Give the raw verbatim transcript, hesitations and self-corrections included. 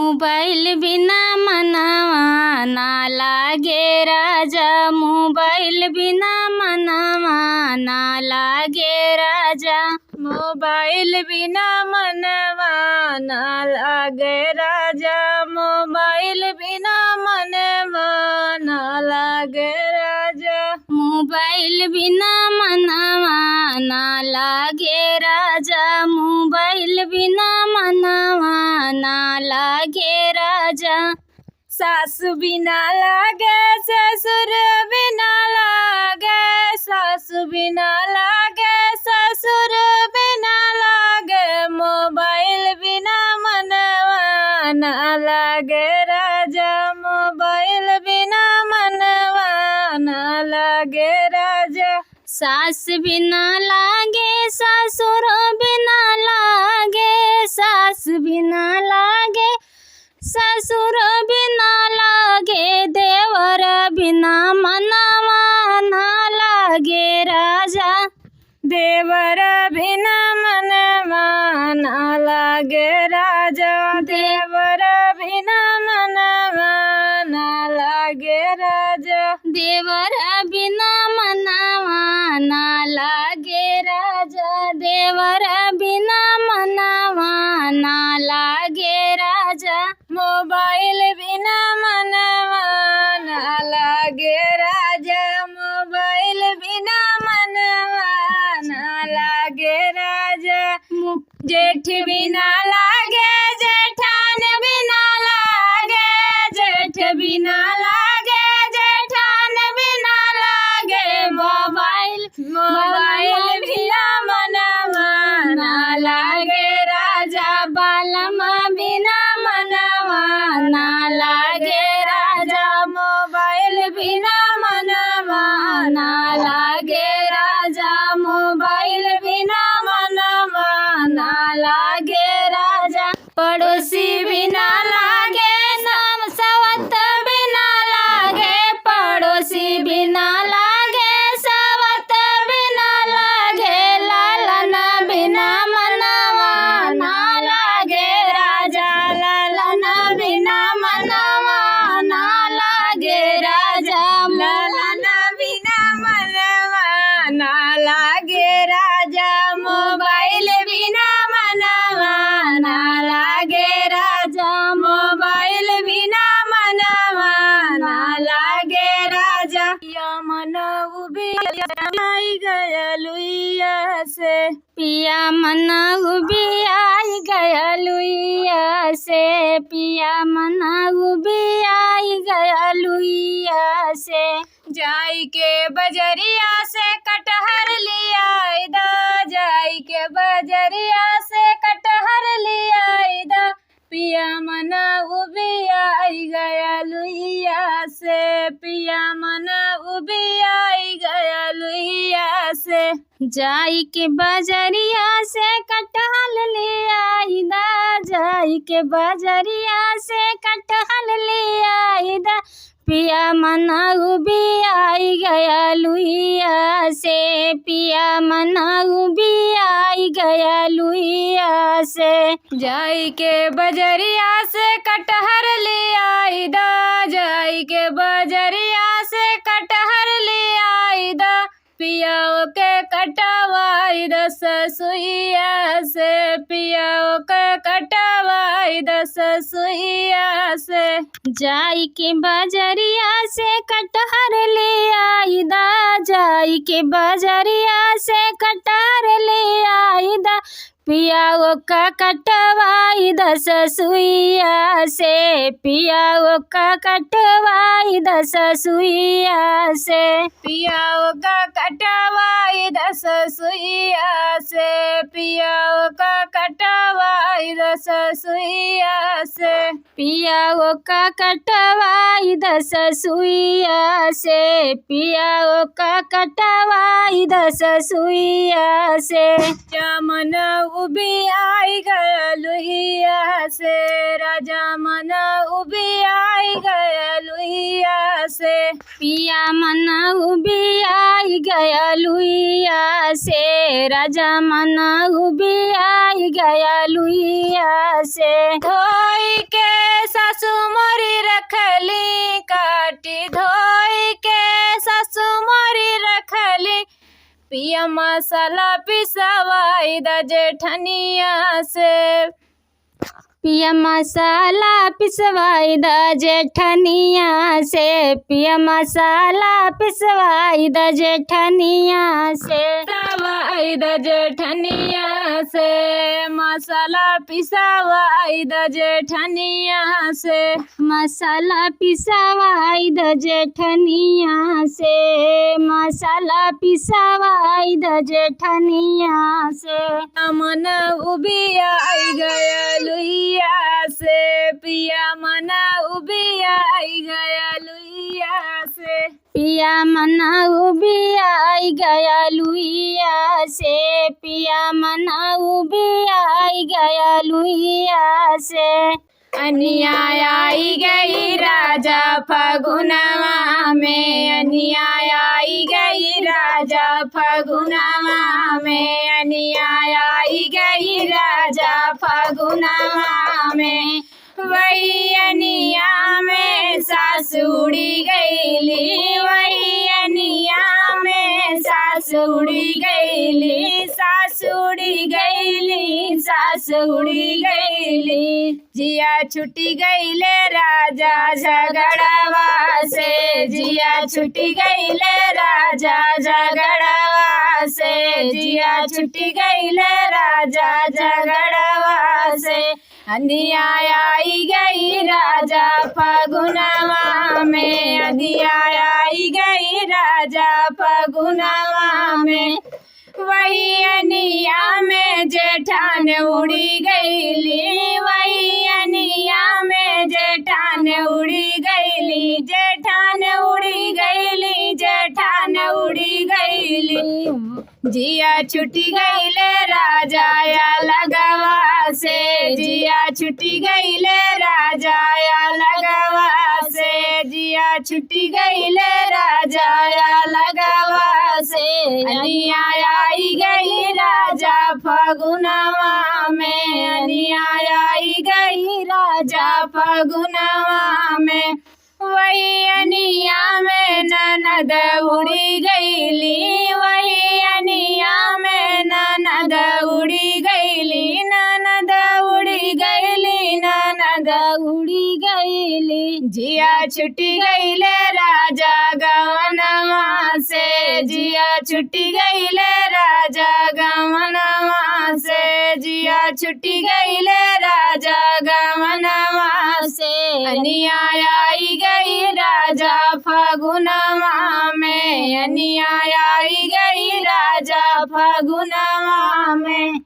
मोबाइल बिना मनवा ना लागे राजा, मोबाइल बिना मनवा ना लागे राजा। मोबाइल बिना मनवा ना लागे राजा, मोबाइल बिना मनवा ना लागे राजा। मोबाइल बिना मनवा ना लागे राजा, मोबाइल बिना मनवा ना लागे राजा। सास बिना लागे, ससुर बिना लागे, सास बिना लागे, ससुर बिना लागे, मोबाइल बिना मनवा ना लागे राजा, मोबाइल बिना मनवा ना लागे राजा। सास बिना लागे, ससुर बिना लागे, सास बिना लागे, ससुर बिना लागे, देवर बिना मनवा ना लागे राजा। देवर बिना मनवा ना लागे राजा, देवर बिना मनवा ना लागे राजा। देवर बिना मनवा ना लागे राजा, देवर बिना मनवा ना लागे राजा। मोबाइल बिना मनवा ना लागे राजा, मोबाइल बिना मनवा ना लागे राजा। मो- जेठ बिना लागे, जेठान बिना लागे, जेठ बिना लागे, जेठान बिना लागे। मोबाइल, मोबाइल बिना मनवा ना लागे राजा, बालमा बिना मनवा ना लागे राजा, मोबाइल बिना मनवा ना लागे राजा, मोबाइल बिना मनवा ना लागे राजा। पड़ोसी बिना लागे, साम सवत बिना लागे, पड़ोसी बिना लागे, सवत बिना लागे, लालन बिना मनवा ना लागे राजा, लालन बिना मनवा ना लागे राजा, लालन बिना मनवा ना लागे राजा, मोबाइल बिना मनवा ना लागे राजा, मोबाइल बिना मनवा ना लागे राजा। पिया मन उबियाई गया लुइया से, पिया मन उबियाई गया लुइया से, पिया मन उबियाई गया लुइया से। जाई के बजरिया से कटहर लियाई दा, जाई के बजरिया से कटहर लियाई दा। पिया मन उबियाई गया लुइया से, पिया मन उबियाई गया लुइया से। जाई के बजरिया से कटहल लियाई दा, जाई के बजरिया से कटहल लियाई दा। पिया मन उबियाई गया लुइया से, पिया मन उबियाई गया लुइया से। जाई के बजरिया से कटहर लियाई दा, जाई के बजरिया से कटहर लियाई दा। पिया ओके कटवाई द ससुइया से, पिया ओके कटवाई द ससुइया से। जाई के बजरिया से कटहर लियाई दा, जाई के बजरिया से कटहर लियाई दा। पिया ओका कटवाई द ससुइया से, पिया ओका कटवाई द ससुइया से। पिया ओका कटवाई द ससुइया से, पिया ओका कटवाई द ससुइया से। पिया ओका कटवाई द ससुइया से, पिया ओका कटवाई द ससुइया से। राजा मन उबियाई गया लुइया से, राजा मन उबियाई गया लुइया से। पिया मन उबियाई गया लुइया से, राजा मन उबियाई गया लुइया से। धोई के ली काटी धोई के सासु मोरी रखली, पिया मसाला पिसवाई द जेठनिया से। पिया मसाला पिसवाई द जेठनिया से, पिया मसाला पिसवाई द जेठनिया से। पिसवाई द जेठनिया से, मसाला पिसवाई द जेठनिया से। मसाला पिसवाई द जेठनिया से, मसाला पिसवाई द जेठनिया से। मन उबिया आई गया लुइया से, पिया मन उबिया आई गया लुइया से। पिया मन उबिया आई गया लुइया से, पिया मन उबिया आई गया लुइया से। अनिया आई गई राजा फगुनवा में, अनिया आई गई राजा फगुनवा में, अनिया आई गई राजा फगुनवा में। वही अनिया में सासुड़ी गईली, वही अनिया में सासुड़ी गईली, सासुड़ी गईली, सासुड़ी गईली। जिया छुट्टी गईले राजा झगड़वा से, जिया छुट्टी गईले राजा झगड़वा से, जिया छुट्टी गईले राजा झगड़वा से। अनिया आई गई राजा फगुनवा में, अनिया आई गई राजा फगुनवा में। वही अनिया में जेठान उड़ी गईली, वही अनिया में जेठान उड़ी गईली, जेठान उड़ी गईली, जेठान उड़ी गईली। जिया छुट्टी गईले राजा या लगवा से, जिया छुट्टी गईले राजा या लगवा से, जिया छुट्टी गईले राजा या लगवा से। अनिया आई गई राजा फगुनवा में, अनिया आई गई राजा फगुनवा में। वही अनिया में ननद उड़ी गईली, वही अनिया में ननद उड़ी गईली, ननद उड़ी गईली, ननद उड़ी गईली। जिया छुट्टी गईले राजा गवनवा से, जिया छुट्टी गईले राजा गवनवा से, जिया छुट्टी गईले राजा गवनवा से। अनिया आई गई राजा फगुनवा में, अनिया आई गई राजा फगुनवा में।